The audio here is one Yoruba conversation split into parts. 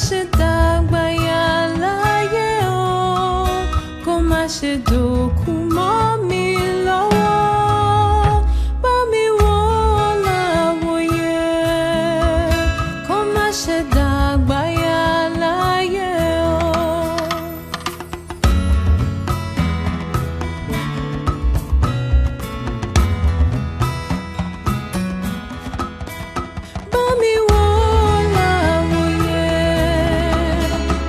ṣe dàgbà yà láyé o, kó má ṣe dòkú mọ́ mi lọ́wọ́. Bá mi wò ó láwòye, kó má ṣe dàgbà yà láyé o. Bá mi wò ó láwòye,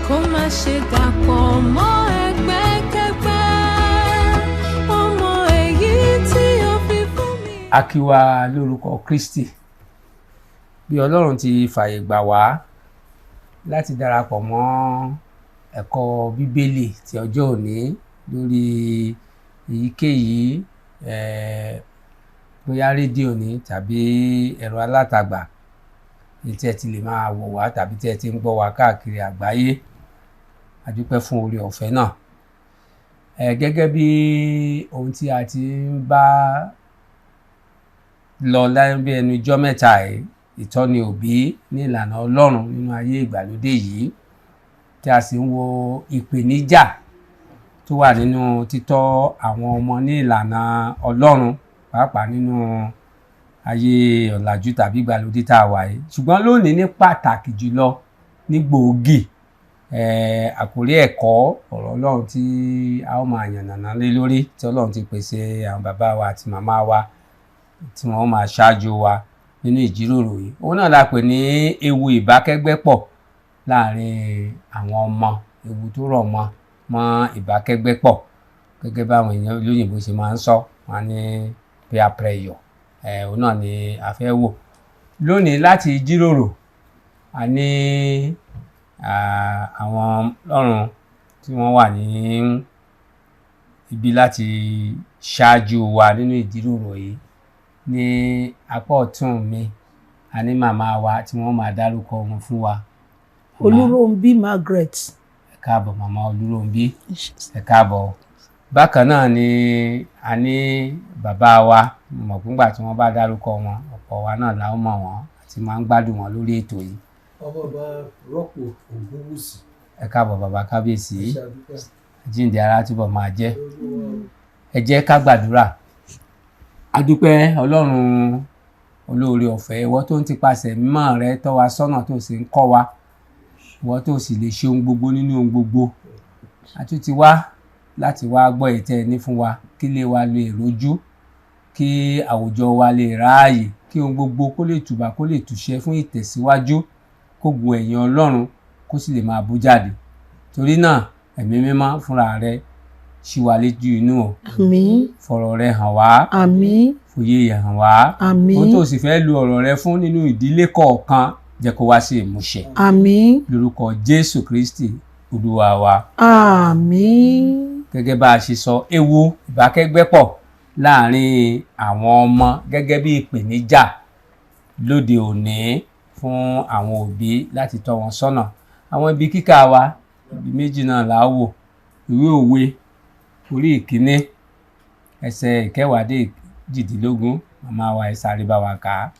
kó má ṣe dàpọ̀ mọ́ ẹgbẹ́kẹ́gbẹ́. Ọmọ èyí tí ó fi fún mi. A kí wa lórúkọ Kristi. Bí Ọlọ́run ti fàyè gbà wá láti darapọ̀ mọ́ ẹ̀kọ́ Bíbélì ti ọjọ́ òní lórí èyíkéyìí bóyá rédíò ni tàbí ẹ̀rọ alátagbà èyí tí ẹ ti lè máa wò wá tàbí tí ẹ ti ń gbọ́ wá káàkiri àgbáyé. A dúpẹ́ fún oore ọ̀fẹ́ náà. Gẹ́gẹ́ bí ohun tí a ti ń bá lọ lábẹ́ ẹnu ijọ́ mẹ́ta yìí, ìtọ́ni òbí ní ìlànà Ọlọ́run nínú ayé ìgbàlódé yìí, tí a sì ń wo ìpèníjà tó wà nínú títọ́ àwọn ọmọ ní ìlànà Ọlọ́run, pàápàá nínú ayé ọ̀làjú tàbí ìgbàlódé tá a wà yìí. Ṣùgbọ́n lónìí ní pàtàkì jùlọ ní gbòógì, àkórí ẹ̀kọ́ ọ̀rọ̀ Ọlọ́run tí a ó máa yànnàná lé lórí, tí Ọlọ́run ti pèsè àwọn bàbá wa àti màmá wa tí wọ́n máa ṣáájú wa nínú ìjíròrò yìí. Òun náà la pè ní ewu ìbákẹ́gbẹ́pọ̀ láàrin àwọn ọmọ, ewu tó rọ̀ mọ́ mọ́ ìbákẹ́gbẹ́pọ̀ gẹ́gẹ́ báwọn èèyàn olóyìnbó ṣe máa ń sọ, wọ́n ní peer pressure. Òun náà ni a fẹ́ wò lónìí láti jíròrò. A ní àwọn Ọlọ́run tí wọ́n wà ní ibi láti ṣáájú wa nínú ìjíròrò yìí. Ní apá ọ̀tún mi, a ní màmá wa tí wọ́n máa dárúkọ wọn fún wa. Olúrónbí Margaret. Ẹ káàbọ̀ màmá Olúrónbí, ẹ káàbọ̀. Bákan náà ni a ní bàbá wa, mo mọ̀ pé nígbà tí wọ́n bá dárúkọ wọn, ọ̀pọ̀ wa náà la ó mọ̀ wọ́n àti máa ń gbádùn wọn lórí ètò yìí. Ọmọọba Rọ́pò Ògúnwùsì. Ẹ káàbọ̀ bàbá kábíyèsí, àjíǹde ara túbọ̀ máa jẹ́. Ẹ jẹ́ ká gbàdúrà. A dúpẹ́ Ọlọ́run olóore ọ̀fẹ́, ìwọ tó ń tipasẹ̀ mímọ́ rẹ tọ́ wa sọ́nà tó sì ń kọ́ wa, ìwọ tó sì lè ṣe ohun gbogbo nínú ohun gbogbo. A tún ti wá láti wá gbọ́ ètẹ́ ẹni fún wa, kí lè wa lè rojú, kí àwùjọ wa lè ráàyè, kí ohun gbogbo kó lè tùbà kó lè túṣẹ fún ìtẹ̀síwájú, kó gun ẹ̀yìn Ọlọ́run kó sì lè máa bú jáde. Torí náà ẹ̀mí mímọ́ fúnra rẹ ṣí wa léjú inú o. Àmín. Fọ̀rọ̀ rẹ hàn wá. Àmín. Fòye rẹ hàn wá. Àmín. Ohun tó sì fẹ́ lu ọ̀rọ̀ rẹ fún nínú ìdílé kọ̀ọ̀kan, jẹ́ kó wá sí ìmúṣẹ. Àmín. Lórúkọ Jésù Kristi Olúwa wa. Àmín. Gẹ́gẹ́ bá a ṣe sọ, ewu ìbákẹ́gbẹ́pọ̀ láàrin àwọn ọmọ gẹ́gẹ́ bí ìpèníjà lóde òní fún àwọn òbí láti tọ́ wọn sọ́nà. Àwọn ibi kíkà wa, ibi méjì náà là á wò. Ìwé òwe orí ìkíní ẹsẹ̀ ìkẹwàá dé ìjìdínlógún, màmá wa ẹ sáré bá wa kà á.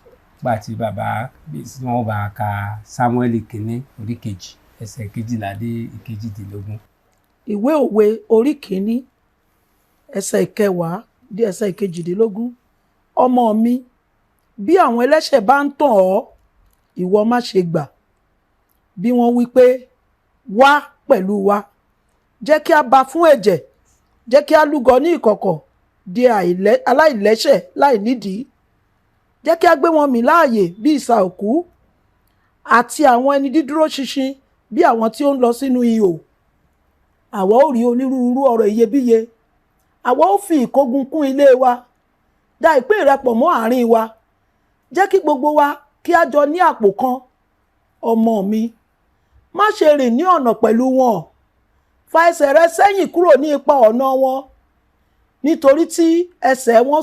Nígbà tí bàbá tí wọ́n bá ka Sámúẹ́lì kìíní orí kejì ẹsẹ̀ kejìlá dé ìkejìdínlógún. Ìwé òwe orí kìíní ẹsẹ̀ ìkẹwàá dé ẹsẹ̀ ìkejìdínlógún. Ọmọ mi, bí àwọn ẹlẹ́ṣẹ̀ bá ń tàn ọ́, ìwọ má ṣe gbà. Bí wọ́n wí pé, wá pẹ̀lú wa, jẹ́ kí a bá fún ẹ̀jẹ̀, jẹ́ kí a lúgọ ní ìkọ̀kọ̀ di aláìlẹ́ṣẹ̀ láìnídìí. Jẹ́ kí a gbé wọn mì láàyè bí ìsà òkú, àti àwọn ẹni dídúró ṣinṣin bí àwọn tí ó ń lọ sínú ihò. Àwa ó rí onírúurú ọrọ̀ iyebíye, àwa ó fi ìkógun kún ilé wa. Da ìpín rẹ pọ̀ mọ́ àárín wa, jẹ́ kí gbogbo wa kí a jọ ní àpò kan. Ọmọ mi, má ṣe rìn ní ọ̀nà pẹ̀lú wọn, fa ẹsẹ̀ rẹ sẹ́yìn kúrò ní ipa ọ̀nà wọn, nítorí tí ẹsẹ̀ wọn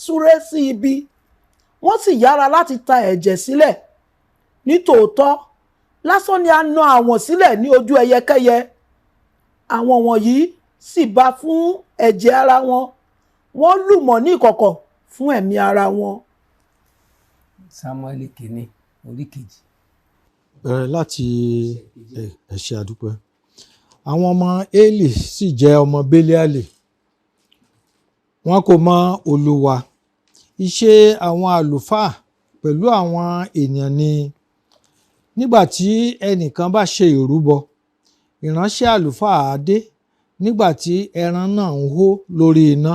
súré sí ibi, wọ́n sì yára láti ta ẹ̀jẹ̀ sílẹ̀. Nítòótọ́ lásán ni a na àwọn sílẹ̀ ní ojú ẹyẹkẹ́yẹ, àwọn wọ̀nyí sì bá fún ẹ̀jẹ̀ ara wọn, wọ́n lùmọ̀ ní ìkọ̀kọ̀ fún ẹ̀mí ara wọn. Sámúẹ́lì kìíní orí kejì. Bẹ̀rẹ̀ láti ẹ ṣé, àdúpẹ́. Àwọn ọmọ Élì sì jẹ́ ọmọ Bélíàlì, wọn kò mọ Olúwa. Iṣẹ́ àwọn àlùfáà pẹ̀lú àwọn ènìyàn ni nígbà tí ẹnìkan bá ṣe ìrúbọ, ìránṣẹ́ àlùfáà á dé nígbà tí ẹran náà ń hó lórí iná,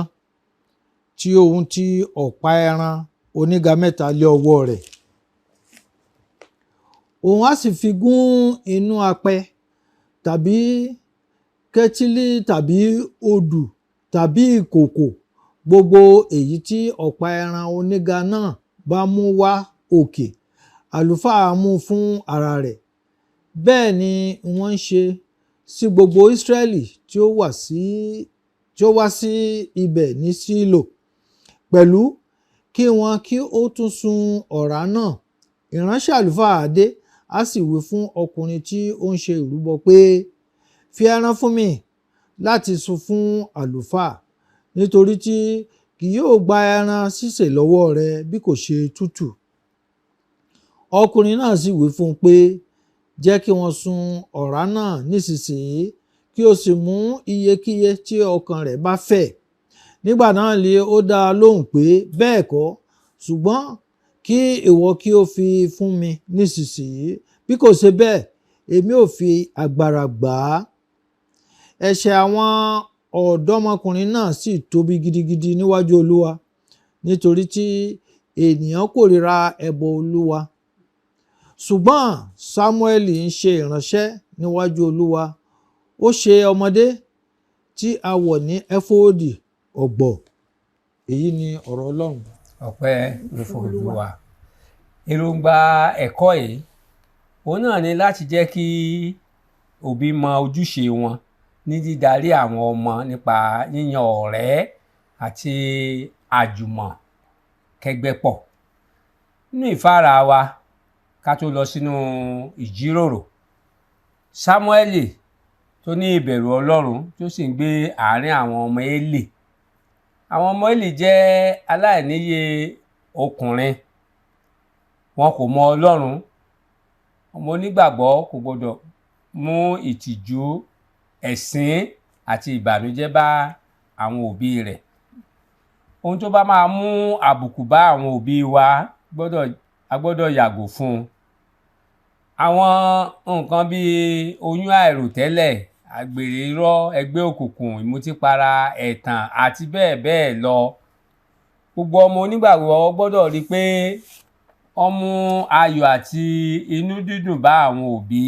tí òun ti ọ̀pá ẹran oníga mẹ́ta lé ọwọ́ rẹ̀. Òun á sì fi gún inú apẹ tàbí kẹ́tílì tàbí odù tàbí ìkòkò, gbogbo èyí tí ọ̀pá ẹran oníga náà bá mú wá òkè, àlùfáà á mú fún ara rẹ̀. Bẹ́ẹ̀ ni wọ́n ń ṣe sí gbogbo Ísírẹ́lì tí ó wá sí ibẹ̀ ní Ṣílò pẹ̀lú, kí wọn kí ó tún sun ọ̀rá náà. Ìránṣẹ́ àlùfáà á dé, á sì wí fún ọkùnrin tí ó ń ṣe ìrúbọ pé, fi ẹran fún mi láti sun fún àlùfáà, nítorí tí kì yóò gba ẹran sísè lọ́wọ́ rẹ bí kò ṣe tútù. Ọkùnrin náà sì wí fún un pé, jẹ́ kí wọ́n sun ọ̀rá náà nísinsìnyí, kí o sì mú iyekíye tí ọkàn rẹ̀ bá fẹ́. Nígbà náà ni ó dá a lóhùn pé, bẹ́ẹ̀ kọ́, ṣùgbọ́n kí ìwọ kí o fi fún mi nísinsìnyí, bí kò ṣe bẹ́ẹ̀, èmi ò fi agbára gbà á. Ẹ̀ṣẹ̀ àwọn ọ̀dọ́mọkùnrin náà sì tóbi gidigidi níwájú Olúwa, nítorí tí ènìyàn kórìíra ẹbọ Olúwa. Ṣùgbọ́n Sámúẹ́lì ń ṣe ìránṣẹ́ níwájú Olúwa, ó ṣe ọmọdé tí a wọ̀ ní éfódì ọ̀gbọ̀. Èyí ni ọ̀rọ̀ Ọlọ́run. Ọpẹ́ ní fún Olúwa. Èròǹgbà ẹ̀kọ́ yìí òun náà ni láti jẹ́ kí òbí mọ ojúṣe wọn ní dídarí àwọn ọmọ nípa yíyan ọ̀rẹ́ àti àjùmọ̀ kẹ́gbẹ́pọ̀. Nínú ìfáàrà wa, ká tó lọ sínú ìjíròrò, Sámúẹ́lì tó ní ìbẹ̀rù Ọlọ́run tó sì ń gbé àárín àwọn ọmọ Élì. Àwọn ọmọ Élì jẹ́ aláìníye ọkùnrin, wọn kò mọ Ọlọ́run. Ọmọ onígbàgbọ́ kò gbọdọ̀ mú ìtìjú, ẹ̀sín àti ìbànújẹ́ bá àwọn òbí rẹ̀. Ohun tó bá máa mú àbùkù bá àwọn òbí wa a gbọ́dọ̀ yàgò fún un. Àwọn nǹkan bíi oyún àìròtẹ́lẹ̀, àgbèrè irọ́, ẹgbẹ́ òkùnkùn, ìmutípara, ẹ̀tàn àti bẹ́ẹ̀ bẹ́ẹ̀ lọ. Gbogbo ọmọ onígbàgbọ́ gbọ́dọ̀ rí i pé wọ́n mú ayọ̀ àti inú dídùn bá àwọn òbí.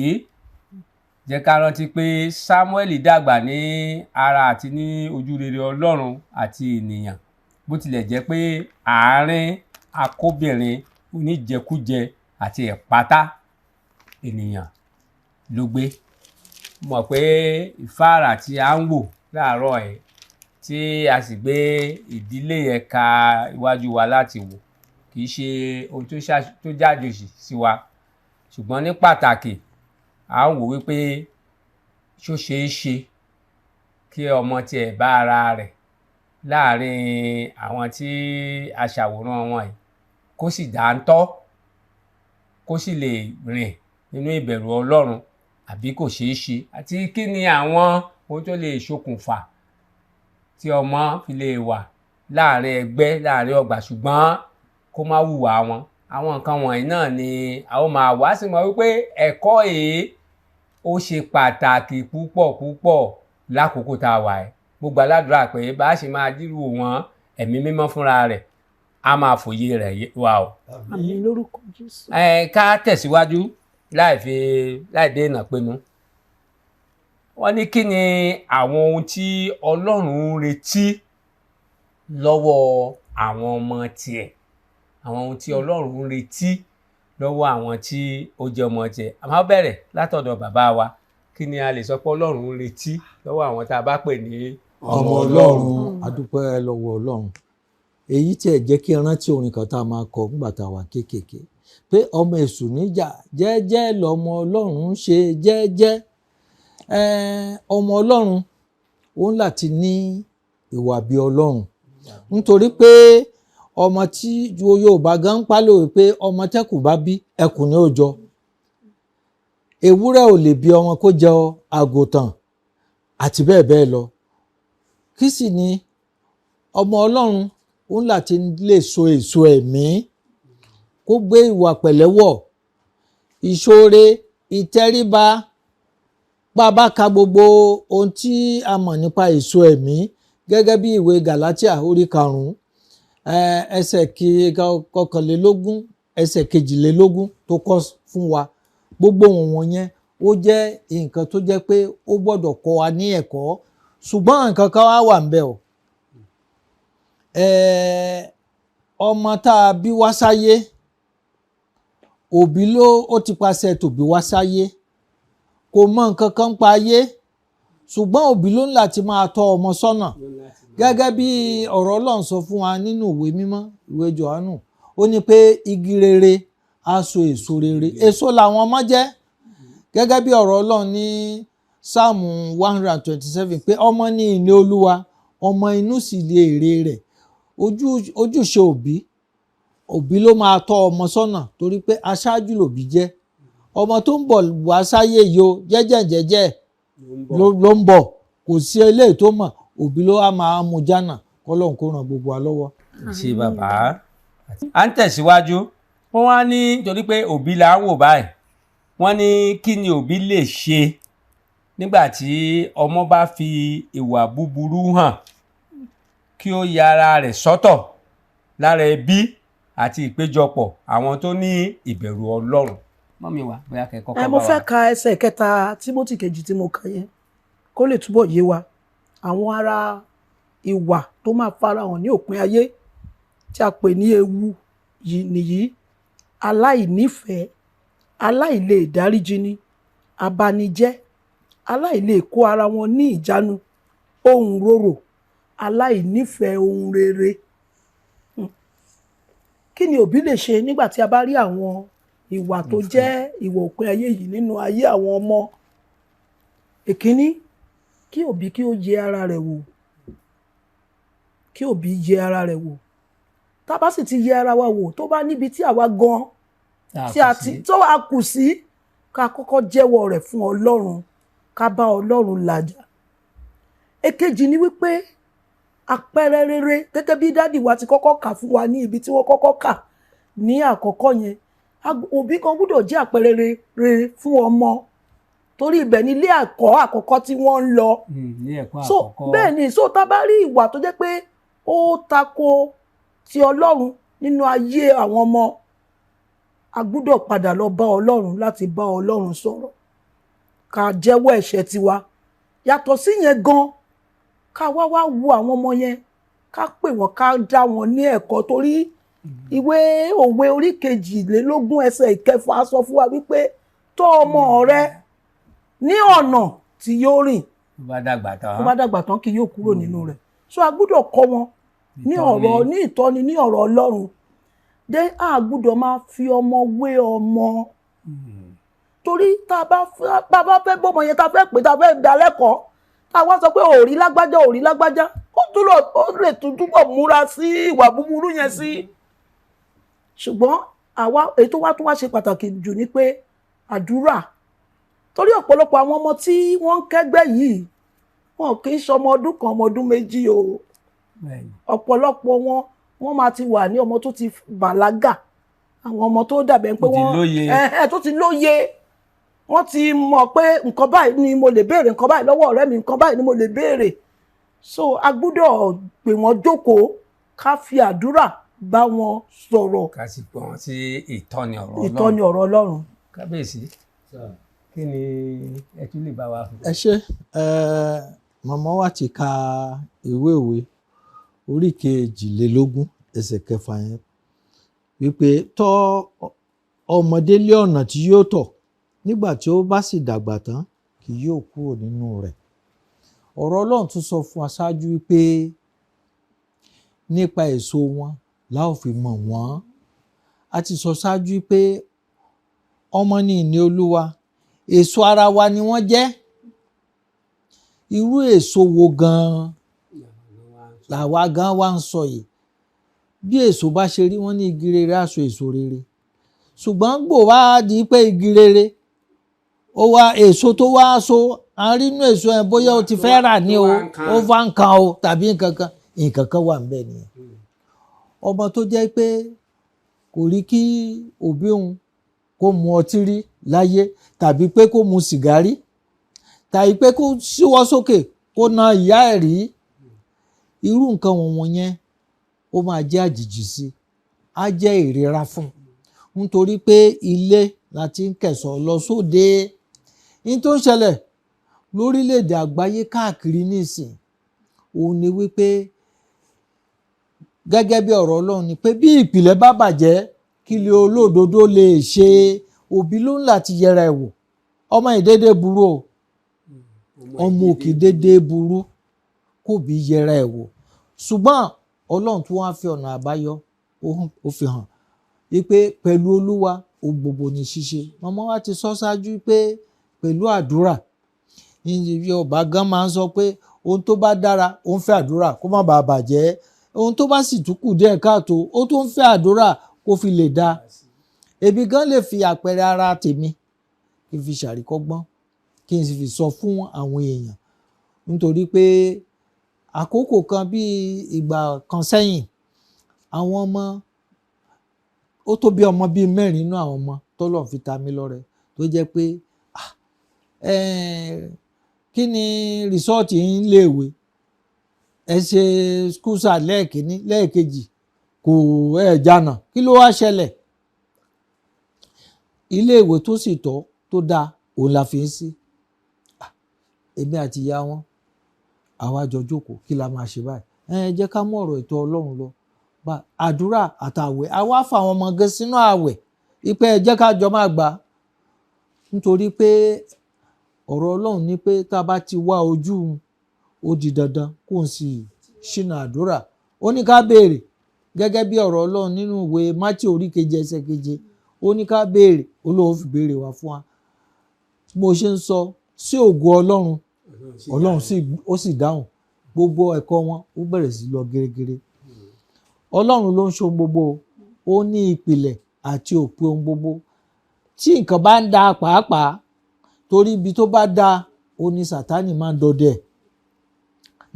Jẹ́ ká rántí pé Sámúẹ́lì dàgbà ní ara àti ní ojúrere Ọlọ́run àti ènìyàn, bó tilẹ̀ jẹ́ pé àárín akóbìnrin oníjẹkújẹ àti ẹ̀pátá ènìyàn ló gbé. Mọ̀ pé ìfáàrà tí a ń wò láàárọ̀ ẹ̀ tí a sì gbé ìdílé yẹn ka iwájú wa láti wò kì í ṣe ohun tó jájòjì sí wa, ṣùgbọ́n ní pàtàkì a ń wò wípé ṣó ṣeé ṣe kí ọmọ tiẹ̀ bá ara rẹ̀ láàrin àwọn tí a ṣàwòrán wọn yìí, kó sì dáńtọ́, kó sì lè rìn nínú ìbẹ̀rù Ọlọ́run, àbí kò ṣeé ṣe, àti kí ni àwọn ohun tó lè ṣokùnfà tí ọmọ fi lè wà láàrin ẹgbẹ́, láàrin ọgbà, ṣùgbọ́n kó má hùwà wọn. Àwọn nǹkan wọ̀nyí náà ni a ó máa wá sí mọ̀ wípé ẹ̀kọ́ yìí ó ṣe pàtàkì púpọ̀ púpọ̀ lákòókò tá a wà yìí. Mo gbà ládùúrà pé bá a ṣe máa dírú wọn, ẹ̀mí mímọ́ fúnra rẹ̀ á máa fòye rẹ̀ wá o. Àmín lórúkọ Jésù. Ẹ ká tẹ̀síwájú láì dé ìnà pinnu. Wọ́n ní kí ni àwọn ohun tí Ọlọ́run ń retí lọ́wọ́ àwọn ọmọ tiẹ̀, àwọn ohun tí Ọlọ́run ń retí lọ́wọ́ àwọn tí ó jẹ́ ọmọ tiẹ̀. A máa bẹ̀rẹ̀ látọ̀dọ̀ bàbá wa. Kí ni a lè sọ pé Ọlọ́run ń retí lọ́wọ́ àwọn tá a bá pè ní ọmọ Ọlọ́run? Adúpẹ́ lọ́wọ́ Ọlọ́run. Èyí tí ẹ jẹ́ kí n rántí orin kan tá a máa kọ nígbà tá a wà kéékèèké, pé ọmọ èṣù níjà jẹ́jẹ́ lọmọ Ọlọ́run ń ṣe jẹ́jẹ́. Ọmọ Ọlọ́run òun láti ní ìwà bí Ọlọ́run, nítorí pé ọmọ tí Yorùbá gan ń pálọ̀ pé ọmọ tẹ́kù bá bí ẹkùn ní ó jọ. Ewúrẹ́ ò lè bí ọmọ kó jẹ àgùntàn àti bẹ́ẹ̀ bẹ́ẹ̀ lọ. Kí sì ni ọmọ Ọlọ́run òun láti lè so èso ẹ̀mí, kó gbé ìwà pẹ̀lẹ́ wọ̀, ìṣoore, ìtẹríba. Bá a bá ka gbogbo ohun tí a mọ̀ nípa èso ẹ̀mí gẹ́gẹ́ bí ìwé Gàlátíà orí 5, ẹsẹ̀ 21, ẹsẹ̀ 22 tó kọ́ fún wa, gbogbo wọn yẹn ó jẹ́ nǹkan tó jẹ́ pé ó gbọ́dọ̀ kọ́ wa ní ẹ̀kọ́. Ṣùgbọ́n nǹkan kan wá wà ńbẹ̀ o. Ọmọ tá a bí wá sáyé, òbí ló ó ti paṣẹ tòbí wá sáyé, kò mọ nǹkan kan pa ayé, ṣùgbọ́n òbí ló ń láti máa tọ́ ọmọ sọ́nà gẹ́gẹ́ bí ọ̀rọ̀ Ọlọ́run sọ fún wa nínú ìwé mímọ́, ìwé Jòhánù. Ó ní pé igi rere á so èso rere, èso làwọn ọmọ jẹ́. Gẹ́gẹ́ bí ọ̀rọ̀ Ọlọ́run ní Sáàmù 127 pé ọmọ ní ìní Olúwa, ọmọ inú sì lè èrè rẹ̀. Ojúṣe òbí, òbí ló máa tọ́ ọmọ sọ́nà, torí pé aṣáájú lòbí jẹ́. Ọmọ tó ń bọ̀ wá sáyé yìí o, jẹ́jẹ́ jẹ́jẹ́ ló ń bọ̀, kò sí eléyìí tó mọ̀, òbí ló wá máa mú jánà. Kọ́lọ́hun kó ràn gbogbo wa lọ́wọ́. Ṣe bàbá à ń tẹ̀síwájú. Wọ́n wá ní torí pé òbí là ń wò báyìí, wọ́n ní kí ni òbí lè ṣe nígbà tí ọmọ bá fi ìwà búburú hàn, kí ó ya ara rẹ̀ sọ́tọ̀ lára ẹbí àti ìpéjọpọ̀ àwọn tó ní ìbẹ̀rù Ọlọ́run. Mọ́mi wa, bóyá kẹ́ kọ́kọ́ bá Mo wa. fẹ́ ka ẹsẹ̀ kẹta Tímótì kejì tí mo kà yẹn kó lè túbọ̀ yé wa àwọn ará ìwà tó máa farahàn ní òpin ayé tí a pè ní ewu yìí nìyí: aláìnífẹ̀ẹ́, aláìlè dáríjini, abanijẹ́, aláìlè kó ara wọn ní ìjánu, ohùn rorò, aláìnífẹ̀ẹ́ ohun rere. Kí ni òbí lè ṣe nígbà tí a bá rí àwọn ìwà tó jẹ́ ìwà òpin ayé yìí nínú ayé àwọn ọmọ? Ìkíní, kí òbí kí ó yẹ ara rẹ̀ wò. Kí òbí yẹ ara rẹ̀ wò. Tá a bá sì ti yẹ ara wa wò, tó bá níbi tí àwa gan tí a ti tó a kù sí, ká kọ́kọ́ jẹ́wọ́ rẹ̀ fún Ọlọ́run, ká bá Ọlọ́run làjà. Èkejì ni wípé àpẹẹrẹ rere, gẹ́gẹ́ bí dádì wa ti kọ́kọ́ kà fún wa ní ibi tí wọ́n kọ́kọ́ kà ní àkọ́kọ́ yẹn, òbí kan gbọ́dọ̀ jẹ́ àpẹẹrẹ rere fún ọmọ, torí ibẹ̀ ni ilé ẹ̀kọ́ àkọ́kọ́ tí wọ́n ń lọ. Ní ẹ̀kọ́ So àkọ́kọ́. Bẹ́ẹ̀ ni. So tá a bá rí ìwà tó jẹ́ pé ó tako ti Ọlọ́run nínú ayé àwọn ọmọ, a gbọ́dọ̀ padà lọ bá Ọlọ́run láti bá Ọlọ́run sọ̀rọ̀, ká jẹ́wọ́ ẹ̀ṣẹ̀ tiwa. Yàtọ̀ sí yẹn gan, ká wá wá wo àwọn ọmọ yẹn, ká pè wọ́n, ká dá wọn ní ẹ̀kọ́, torí ìwé Òwe orí 22 ẹsẹ̀ 6 sọ fún wa wípé tọ́ ọmọ rẹ ní ọ̀nà tí yóò rìn, tó bá dàgbà tán, tó bá dàgbà tán kì yóò kúrò nínú rẹ̀. So a gbọ́dọ̀ kọ́ wọn ní ọ̀rọ̀, ní ìtọ́ni, ní ọ̀rọ̀ Ọlọ́run dé. A gbọ́dọ̀ máa fi ọmọ wé ọmọ, torí tá a bá fẹ́ bọ́mọ yẹn, tá a fẹ́ pè, tá a fẹ́ dá lẹ́kọ̀ọ́, tá a wá sọ pé òrí lágbájá, òrí lágbájá, ó lè tún túbọ̀ múra sí ìwà búburú yẹn sí. Ṣùgbọ́n àwa èyí tó wá tún wá ṣe pàtàkì jù ni pé àdúrà, torí ọ̀pọ̀lọpọ̀ àwọn ọmọ tí wọ́n ń kẹ́gbẹ́ yìí, wọn kì í ṣe ọmọ ọdún kan, ọmọ ọdún méjì o. Ọ̀pọ̀lọpọ̀ wọn, wọ́n máa ti wà ní ọmọ tó ti bàlágà, àwọn ọmọ tó dàbẹ̀ pé wọ́n tó ti lóye, wọ́n ti mọ̀ pé nǹkan báyìí ni mo lè béèrè, nǹkan báyìí lọ́wọ́ ọ̀rẹ́ mi, nǹkan báyìí ni mo lè béèrè. So a gbọ́dọ̀ pè wọ́n jókòó, ká fi àdúrà bá wọn sọ̀rọ̀, ká sì pè wọ́n sí ìtọ́ni ọ̀rọ̀ Ọlọ́run. Ìtọ́ni ọ̀rọ̀ Ọlọ́run. Kábíyèsí, kí ni ẹ tún lè bá wa fún? Ẹ ṣé. Màmá wa ti ka ìwé òwe orí 22 ẹsẹ̀ 6 yẹn wípé tọ́ ọmọdé lé ọ̀nà tí yóò tọ̀, nígbà tí ó bá sì dàgbà tán kì yóò kúrò nínú rẹ̀. Ọ̀rọ̀ Ọlọ́run tún sọ fún aṣáájú wípé nípa èso wọn la ó fi mọ̀ wọ́n. A ti sọ ṣáájú pé ọmọ ní ìní Olúwa, èso ara wa ni wọ́n jẹ́. Irú èso wo gan-an làwa gan wa ń sọ yìí? Bí èso bá ṣe rí, wọ́n ní igi rere á so èso rere, ṣùgbọ́n gbò wá di pé igi rere Ó wá èso tó wá so, à ń rí inú èso yẹn, bóyá o ti fẹ́ rà ní o, ó wá ń kan o tàbí nǹkan kan, nǹkan kan wà níbẹ̀ nìyẹn. Ọmọ tó jẹ́ pé kò rí kí òbí òun kó mu ọtí rí láyé, tàbí pé kó mu sìgá rí, tàbí pé kó ṣíwọ́ sókè kó na ìyá ẹ̀ rí, irú nǹkan wọ̀nyẹn yẹn ó máa jẹ́ àjèjì sí i, á jẹ́ ìrira fún un, nítorí pé ilé la ti ń kẹ̀sọ̀ lọ sóde. Ní tó ń ṣẹlẹ̀ lórílẹ̀‐èdè àgbáyé káàkiri nísìn, òun ni wípé gẹ́gẹ́ bí ọ̀rọ̀ Ọlọ́run ni pé bí ìpìlẹ̀ bá bàjẹ́, kí lè olódodo lè ṣe? Òbí ló ń láti yẹra ẹ̀ wò. Ọmọ ìdédé burú o, ọmọ òkè dédé burú, kò bí yẹra ẹ̀ wò. Ṣùgbọ́n Ọlọ́run tún wá fi ọ̀nà àbáyọ ó fi hàn wípé pẹ̀lú Olúwa ohun gbogbo ní ṣíṣe. Màmá wa ti sọ ṣáájú pé pẹ̀lú àdúrà, Yorùbá gan máa ń sọ pé ohun tó bá dára ó ń fẹ́ àdúrà kó má bàa bàjẹ́, ohun tó bá sì tún kù díẹ̀ káàtó ó tún ń fẹ́ àdúrà kó fi lè dáa. Èmi gan lè fi àpẹẹrẹ ara tèmi kí n fi ṣàríkọ́gbọ́n, kí n sì fi sọ fún àwọn èèyàn, nítorí pé àkókò kan bí ìgbà kan sẹ́yìn, àwọn ọmọ ó tó bí ọmọ bíi mẹ́rin nínú àwọn ọmọ tọ́lọ́run fi ta mí lọ́rẹ, tó jẹ́ pé kí ni rìsọ́ọ̀tì yín léèwé, ẹ ṣe skúsà lẹ́ẹ̀kínní lẹ́ẹ̀kejì kò ẹ̀ jànà, kí ló wá ṣẹlẹ̀? Iléèwé tó sì tọ́ tó dáa òun la fi ń sí. Èmi àti ìyá wọn àwa jọ jókòó, kí la máa ṣe báyìí? Ẹ jẹ́ ká mú ọ̀rọ̀ ètò Ọlọ́run lọ bá àdúrà àtàwẹ̀. Àwa fa àwọn ọmọ gan sínú àwẹ̀ ìpẹ́, ẹ jẹ́ ká jọ máa gbà, nítorí pé ọ̀rọ̀ Ọlọ́run ní pé tá a bá ti wá ojú ó di dandan kó n sì ṣínà àdúrà. Ó ní ká béèrè gẹ́gẹ́ bí ọ̀rọ̀ Ọlọ́run nínú ìwé Mátíù orí keje ẹsẹ̀ keje, ó ní ká béèrè, ó lóun fi béèrè wá fún wa. Mo ṣe ń sọ sí ògo Ọlọ́run, Ọlọ́run ó sì dáhùn. Gbogbo ẹ̀kọ́ wọn ó bẹ̀rẹ̀ sí lọ gẹ́rẹ́gẹ́rẹ́. Ọlọ́run ló ń ṣe ohun gbogbo, ó ní ìpìlẹ̀ àti òpin ohun gbogbo. Tí nǹkan bá ń da pàápàá, torí ibi tó bá da ó ní Sátánì máa ń dọdẹ.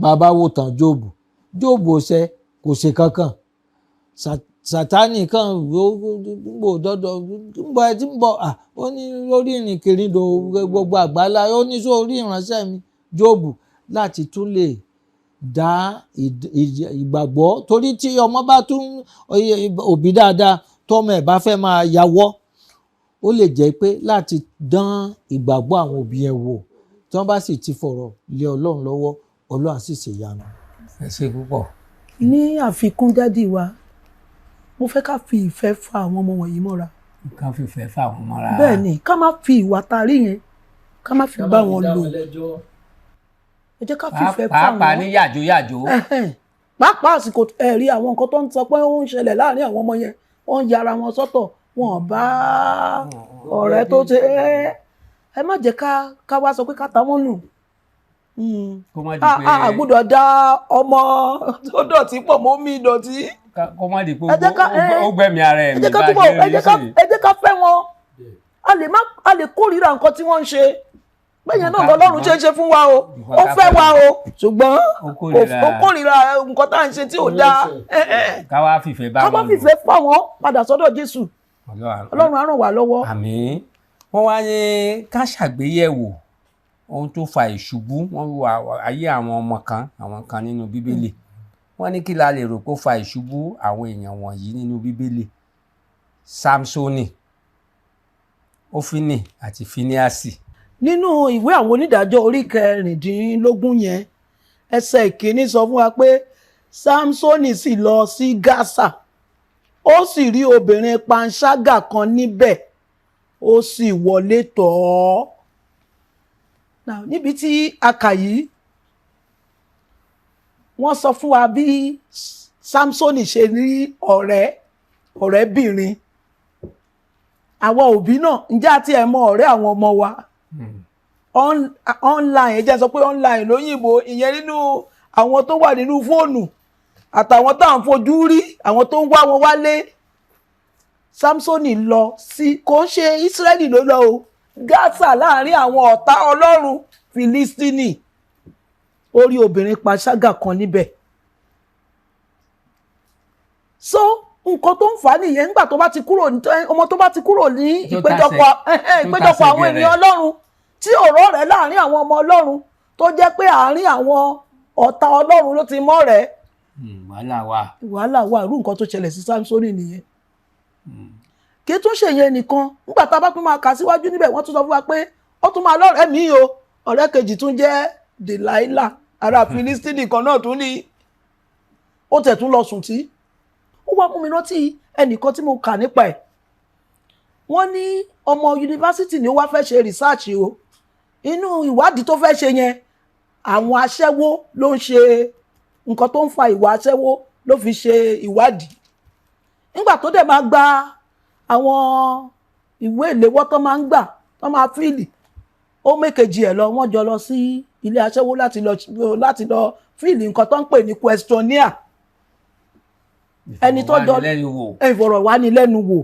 Bàbá wo tàn Jóòbù, Jóòbù ò ṣe kò ṣe kankan. Sátánì kan gbò dọdọ ń bọ̀ ẹ tí ń bọ̀, ó ní lórí ìrìnkèrindò gbogbo àgbálá, ó ní sórí ìránṣẹ́ mi Jóòbù láti tún lè dá ìgbàgbọ́, torí tí ọmọ bá tún òbí dáadáa tọmọ ẹ̀ bá fẹ́ máa yàwọ́, ó lè jẹ́ pé láti dán ìgbàgbọ́ àwọn òbí yẹn wò, tí wọ́n bá sì ti fọ̀rọ̀ lé Ọlọ́run lọ́wọ́, Ọlọ́run sì ṣèyanu. Ẹ ṣé púpọ̀. Ní àfikún dádì wa, mo fẹ́ ká fi ìfẹ́ fa àwọn ọmọ wọ̀nyí mọ́ra. Ká fi ìfẹ́ fa àwọn mọ́ra. Bẹ́ẹ̀ ni, ká má fi ìwà tarí yẹn, ká má fi bá wọn lò. Ẹ jẹ́ ká fi ìfẹ́ fa wọn. Pàápàá ní yàjóyàjó. Pàápàá àsìkò ẹ̀rí àwọn nǹkan tó ń sọ pé ó ń ṣẹlẹ̀ láàrin àwọn ọmọ yẹn, wọ́n ń yára wọn sọ́tọ̀, wọn ò bá ọ̀rẹ́ tó ṣe ẹ má jẹ́ ká wá sọ pé ká ta wọ́n nù. A gbọ́dọ̀ da ọmọ tó dọ̀tí pọ̀ mọ́ omi dọ̀tí. Kó má di pé ó gbẹ̀mí ara ẹ̀ mi bá jẹ́ rí sí. Ẹ jẹ́ ká fẹ́ wọn, a lè kórìíra nǹkan tí wọ́n ń ṣe. Bẹ́ẹ̀ náà lọ́lọ́run ṣe ń ṣe fún wa o, ó fẹ́ wa o, ṣùgbọ́n ó kórìíra nǹkan tá à ń ṣe tí ò dáa. Ká wá fìfẹ́ bá wọn lò. Ká wá fìfẹ́ fà wọ́n padà sọ́dọ̀ Jésù. Ọlọ́run á ràn wá lọ́wọ́. Àmín. Wọ́n wá ní ká ṣàgbéyẹ̀wò ohun tó fa ìṣubú wọ́n wo ayé àwọn ọmọ kan, àwọn kan nínú Bíbélì. Wọ́n ní kí la lè rò kó fa ìṣubú àwọn èèyàn wọ̀nyí nínú Bíbélì. Samsoni, Ófínì àti Fíníásì. Nínú ìwé àwọn onídàájọ́ orí 16 yẹn, ẹsẹ̀ ìkíní sọ fún wa pé Samsoni sì lọ sí Gásà, ó sì rí obìnrin panṣágà kan níbẹ̀, ó sì wọlé tọ̀ ọ́. Níbi tí a kà yìí, wọ́n sọ fún wa bí Samsoni ṣe rí ọ̀rẹ́bìnrin. Àwọn òbí náà, ǹjẹ́ àti ẹ̀ mọ ọ̀rẹ́ àwọn ọmọ wa? Online, ẹ jẹ́ sọ pé online lóyìnbó, ìyẹn nínú àwọn tó wà nínú fóònù àtàwọn tá à ń fojú rí, àwọn tó ń wá wọn wálé. Samsoni lọ sí, kò ń ṣe Ísírẹ́lì ló lọ o, Gaza láàrin àwọn ọ̀tá Ọlọ́run Filistini, ó rí obìnrin panṣágà kan níbẹ̀. So nǹkan tó ń fà á nìyẹn, nígbà tó bá ti kúrò, ọmọ tó bá ti kúrò ní ìpéjọpọ̀ ìpéjọpọ̀ àwọn ènìyàn Ọlọ́run, tí ọ̀rọ̀ rẹ̀ láàrin àwọn ọmọ Ọlọ́run, tó jẹ́ pé àárín àwọn ọ̀tá Ọlọ́run ló ti mọ́ rẹ̀, wàhálà wà. Wàhálà wà. Irú nǹkan tó ṣẹlẹ̀ sí Samsoni nìyẹn. Kì í tún ṣe yẹn nìkan. Nígbà tá a bá tún máa kà síwájú níbẹ̀, wọ́n tún sọ fún wa pé ó tún máa lọ́rẹ̀ẹ́ mi o, ọ̀rẹ́ kejì tún jẹ́ Delilah, ará Filistini kan náà tún ní, ó tẹ̀ tún lọ sùn tí. Ó wá mú mi rántí ẹnìkan tí mo kà nípa ẹ̀. Wọ́n ní ọmọ yunifásitì ni, ó wá fẹ́ ṣe research o. Inú ìwádìí tó fẹ́ ṣe yẹn, àwọn aṣẹ́wó ló ń ṣe nǹkan tó ń fa ìwà aṣẹ́wó ló fi ṣe ìwádìí. Nígbà tó dẹ̀ máa gba àwọn ìwé ìléwọ́ tó máa ń gbà, tó máa fill, ó mékejì ẹ̀ lọ, wọ́n jọ lọ sí ilé aṣẹ́wó láti lọ fill nǹkan tó ń pè ní questionnaire. Ẹni tó jọ ìfọ̀rọ̀wánilẹ́nuwò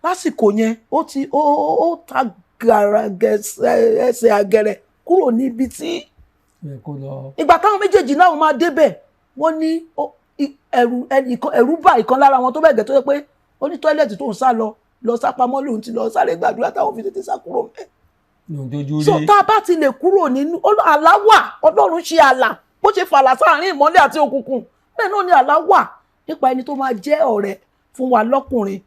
lásìkò yẹn, ó ti ó ta gàràgẹsẹ ẹsẹ̀ àgẹ̀rẹ̀ kúrò níbi tí ìgbà táwọn méjèèjì náà máa débẹ̀, wọ́n ní ẹ̀rù bá ìkan lára wọn tó bẹ́ẹ̀ gẹ́, tó yẹ pé ó ní toilet tó ń sá lọ lọ sá pamọ́ lòun ti lọ sáré gbàdúrà táwọn fi tètè sá kúrò mẹ́. So tá a bá ti lè kúrò nínú àlá wà, Ọlọ́run ṣe àlà, bó ṣe fàlà sáàárín ìmọ́lẹ̀ àti òkùnkùn, bẹ́ẹ̀ náà ni àlá wà nípa ẹni tó máa jẹ́ ọ̀rẹ́ fún wa lọ́kùnrin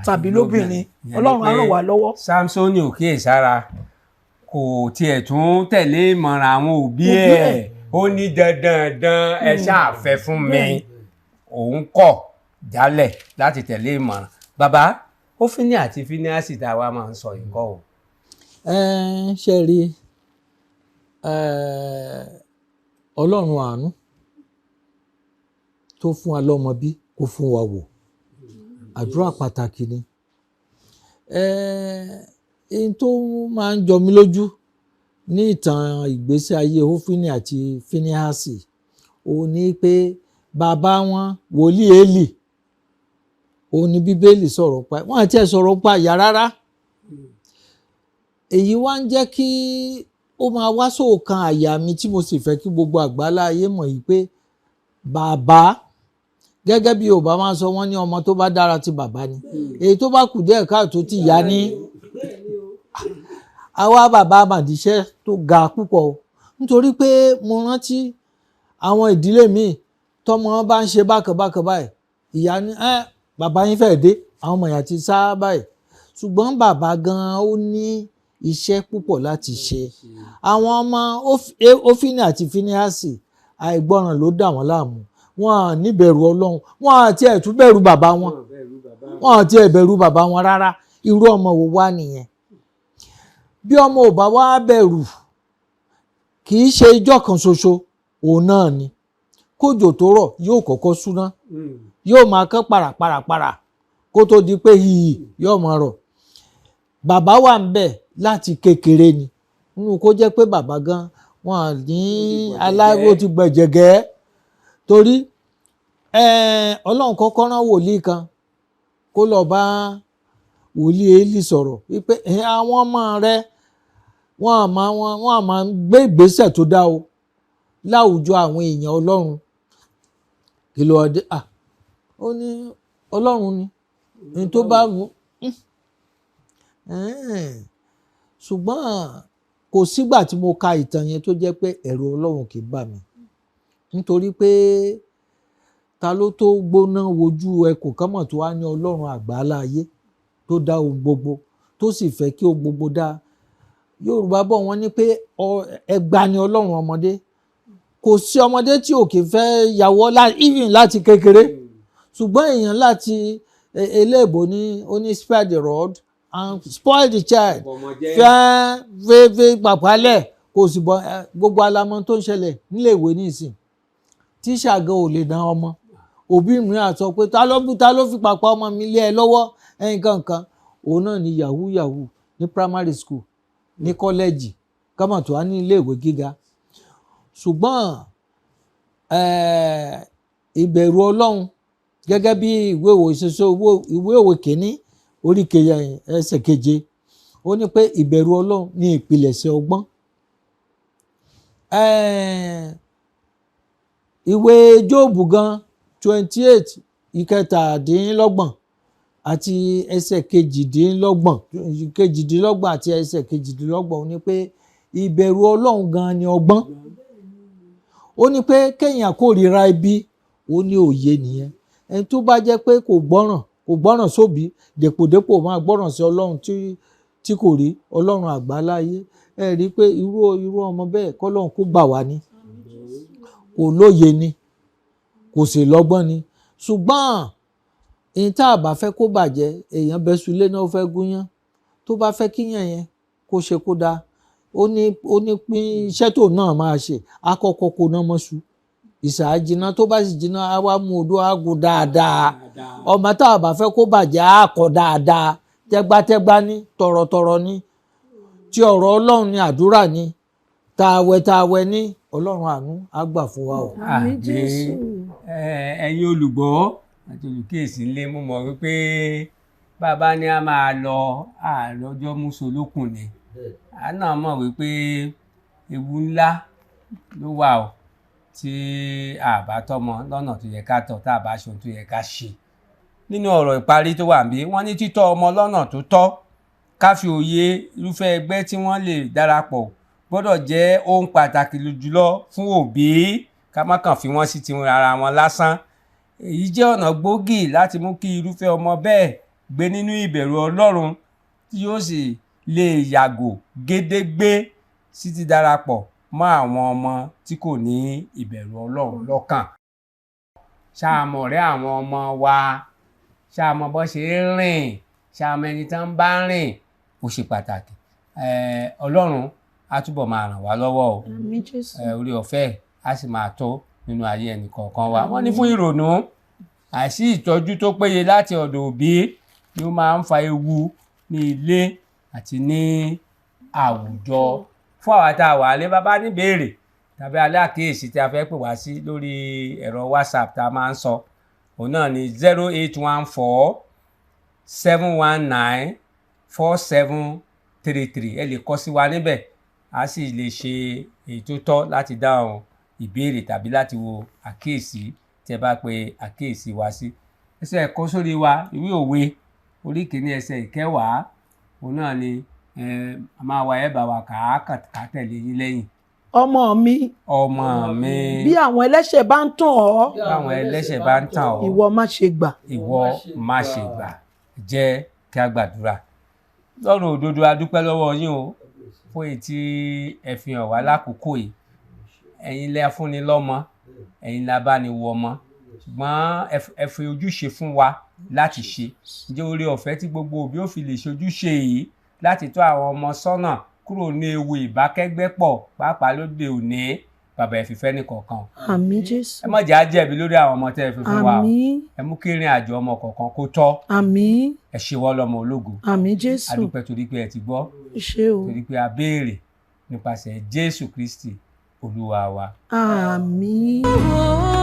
tàbí lóbìnrin. Ọlọ́run á ràn wá lọ́wọ́. Samsoni ò kíyèsára, kò tiẹ̀ tún tẹ̀lé ìmọ̀ràn àwọn òbí ẹ̀. Ó ní dandandan, ẹ ṣáà fẹ́ fún mi. Òun kọ̀ jálẹ̀ láti tẹ̀lé ìmọ̀ràn bàbá. Hófínì àti Fíníásì tá a wá máa ń sọ yìí kọ́ o. Ẹ ṣe rí, Ọlọ́run àánú tó fún wa lọ́mọ bí kó fún wa wò, àdúrà pàtàkì ni. Ẹn tó máa ń jọ mí lójú ní ìtàn ìgbésí ayé Hófínì àti Fíníhásì, òun ni pé bàbá wọn, wòlíì Élì, òun ni Bíbélì sọ̀rọ̀ pa wọ́n àti ẹ̀ sọ̀rọ̀ pa ìyá rárá. Èyí wá ń jẹ́ kí ó máa wá sóòkan àyà mi, tí mo sì fẹ́ kí gbogbo àgbálá ayé mọ̀ yìí pé bàbá, gẹ́gẹ́ bí Yorùbá máa ń sọ, wọ́n ní ọmọ tó bá dára ti bàbá ni, èyí tó bá kù díẹ̀ káàtó ti ìyá ní. Àwa bàbá àmàdíṣẹ́ tó ga púpọ̀ o, nítorí pé mo rántí àwọn ìdílé míì, tọmọ bá ń ṣe bákan bákan báyìí, ìyá ní ẹ bàbá yín fẹ́ẹ̀ dé, àwọn ọmọ ìyá ti sá báyìí. Ṣùgbọ́n bàbá gan-an ó ní iṣẹ́ púpọ̀ láti ṣe. Àwọn ọmọ Hófínì àti Fíníhásì, àìgbọràn ló dà wọ́n láàmú. Wọn à níbẹ̀rù Ọlọ́run, wọn àti ẹ̀ tún bẹ̀rù bàbá wọn, wọn àti ẹ̀ bẹ̀rù bàbá wọn rárá. Irú ọmọ wo wá nìyẹn? Bí ọmọ ò bá wá bẹ̀rù, kì í ṣe ijọ́ kan ṣoṣo òun náà ni. Kójò tó rọ̀, yóò kọ́kọ́ súná, yóò máa kán parapàràpàrà kó tó di pé hìhì yóò máa rọ̀. Bàbá wà ń bẹ̀ láti kékeré ni, nínú kó jẹ́ pé bàbá gan wọn ní aláwo ti gbẹ̀jẹ̀gẹ́, torí Ọlọ́run kọ́kọ́ rán wòlíì kan kó lọ bá wòlíì Élì sọ̀rọ̀ wípé àwọn ọmọ rẹ, wọn máa gbé ìgbésẹ̀ tó dá o láwùjọ àwọn èèyàn Ọlọ́run. Kí ló dé? Ah, ó ní Ọlọ́run ni ní tó bá wù. Ṣùgbọ́n kò sígbà tí mo ka ìtàn yẹn tó jẹ́ pé ẹ̀rù Ọlọ́run kì í bà mí, nítorí pé ta ló tó gbóná wojú ẹkùn kánmọ̀ tó wá ní Ọlọ́run àgbáálá ayé tó dá ohun gbogbo, tó sì fẹ́ kí ohun gbogbo dá? Yorùbá bọ̀, wọ́n ní pé ẹgba ni Ọlọ́run ọmọdé. Kò sí ọmọdé tí ò kì í fẹ́ yàwọ́, even láti kékeré. Ṣùgbọ́n èèyàn láti eléèbó ní ó ní spare the rod and spoil the child, fẹ́ fẹ́ pàpálẹ̀ kò sì bọ́. Gbogbo alamọ tó ń ṣẹlẹ̀ nílé ìwé nísìn, tíṣà gan ò lè dán ọmọ. Òbí mìíràn sọ pé ta ló fi pàpà ọmọ mi lé ẹ lọ́wọ́ ẹ̀yìn kankan. Òun náà ni yahoo yahoo ní primary school, ní kọ́lẹ́jì, kámọ̀ tó wá ní ilé ìwé gíga. Ṣùgbọ́n ìbẹ̀rù Ọlọ́run, gẹ́gẹ́ bí ìwé òwe ṣoṣo, ìwé òwe kìíní orí ẹsẹ̀ keje, Ó ní pé ìbẹ̀rù Ọlọ́run ní ìpilẹ̀ṣẹ̀ ọgbọ́n. Ìwé Jóòbù gan 28 ìkẹtàdínlọ́gbọ̀n àti ẹsẹ̀ kejìdínlọ́gbọ̀n àti ẹsẹ̀ kejìdínlọ́gbọ̀n, ó ní pé ìbẹ̀rù Ọlọ́run gan ni ọgbọ́n. Ó ní pé kéèyàn kórìíra ibi, ó ní òye nìyẹn. Ẹni tó bá jẹ́ pé kò gbọ́ràn sóbí, dèpòdépò máa gbọ́ràn sí Ọlọ́run tí kò rí Ọlọ́run àgbáláyé. Ẹ rí i pé irú ọmọ bẹ́ẹ̀ kọ́lọ́run kó gbà wá ní, kò lóye ni, kò sì lọ́gbọ́n ni. Ṣùgbọ́n èyí tá a bá fẹ́ kó bàjẹ́, èèyàn bẹ́ sulé náà ó fẹ́ gúnyán, tó bá fẹ́ kíyàn yẹn kó ṣe kó dáa, ó ní pín iṣẹ́ tó náà máa ṣe, akọ́kọ́ kó náà mọ́ṣú ìṣáá jiná, tó bá sì jiná á wá mú odó ágùn dáadáa. Ọmọ tá a bá fẹ́ kó bàjẹ́ á kọ́ dáadáa, tẹ́gbátẹ́gbá ní, tọ̀rọ̀tọ̀rọ̀ ní, tí ọ̀rọ̀ Ọlọ́run ní, àdúrà ní, tààwẹ̀ ní, Ọlọ́run àánú á gbà fún wa o. Àmín Jésù. Ẹ̀yin olùgbọ́ àti olùkíyèsí ńlé, mú mọ̀ wípé bàbá ní a máa lọ àlọ́jọ́ mùsùlùkùn ni. A náà mọ̀ wípé ewu ńlá ló wà o tí a bá tọ́mọ lọ́nà tó yẹ ká tọ́, tá a bá ṣe ohun tó yẹ ká ṣe. Nínú ọ̀rọ̀ ìparí tó wà níbí, wọ́n ní títọ́ ọmọ lọ́nà tó tọ́, ká fi òye irúfẹ́ ẹgbẹ́ tí wọ́n lè darapọ̀ gbọ́dọ̀ jẹ́ ohun pàtàkì jùlọ fún òbí, ká má kàn fi wọ́n sí ti ara wọn lásán. Èyí jẹ́ ọ̀nà gbòógì láti mú kí irúfẹ́ ọmọ bẹ́ẹ̀ gbé nínú ìbẹ̀rù Ọlọ́run, tí yóò sì lè yàgò gédégbé sí ti darapọ̀ mọ́ àwọn ọmọ tí kò ní ìbẹ̀rù Ọlọ́run lọ́kàn. Ṣàmọ̀ rẹ́ àwọn ọmọ wa, ṣàmọ̀ bó ṣe ń rìn, ṣàmọ̀ ẹni tán bá ń rìn, ó ṣe pàtàkì. Ọlọ́run á túbọ̀ máa ràn wá lọ́wọ́ o. Orí ọ̀fẹ́ á sì máa tó nínú ayé ẹnì kọ̀ọ̀kan wa. Wọ́n ní fún ìrònú, àìsí ìtọ́jú tó péye láti ọ̀dọ̀ òbí ni ó máa ń fa ewu ní ilé àti ní àwùjọ. Fún àwa tá a wà lé bàbá níbèrè tàbí alákìyèsí tí a fẹ́ pè wá sí lórí ẹ̀rọ WhatsApp tá a máa ń sọ, òun náà ni 0814 719 4733. Ẹ lè kọ sí wa níbẹ̀, a sì lè ṣe èyí tó tọ́ láti dáhùn ìbéèrè tàbí láti wo àkíyèsí tí ẹ bá pe àkíyèsí wa sí. Ẹsẹ̀ ẹ̀kọ́ sórí wa, ìwé òwe orí kìíní ẹsẹ̀ ìkẹwàá, òun náà ni a máa wá ẹ bá wa kà á tẹ̀lé yín lẹ́yìn. Ọmọ mi, ọmọ mi, bí àwọn ẹlẹ́ṣẹ̀ bá ń tàn ọ́, bí àwọn ẹlẹ́ṣẹ̀ bá ń tàn ọ́, ìwọ má ṣe gbà. Ìwọ má ṣe gbà. Jẹ́ kí a gbàdúrà. Lọ́run òdodo, a dúpẹ́ lọ́wọ́ yín o fún èyí tí ẹ fi hàn wá lákòókò yìí. Ẹ̀yin lẹ fúnni lọ́mọ, ẹ̀yin la bá ní wo ọmọ, ṣùgbọ́n ẹ fi ojúṣe fún wa láti ṣe. Ǹjẹ́ oore ọ̀fẹ́ tí gbogbo òbí ó fi lè ṣojúṣe yìí láti tọ́ àwọn ọmọ sọ́nà kúrò ní ewu ìbákẹ́gbẹ́pọ̀ pàápàá lóde òní, bàbá ẹ fìfẹ́ ní kọ̀ọ̀kan. Àmín Jésù. Ẹ má jẹ́ á jẹ̀bi lórí àwọn ọmọ tẹ́ ẹ fi fún wa o. Àmín. Ẹ mú kí ìrìn àjò ọmọ kọ̀ọ̀kan kó tọ́. Àmín. Ẹ ṣe wọ́n lọ́mọ ológo. Àmín Jésù. A dúpẹ́ torí pé ẹ ti gbọ́. Ṣé o. Torí pé a béèrè nípasẹ̀ Jésù Kristi Olúwa wa. Àmín. Wò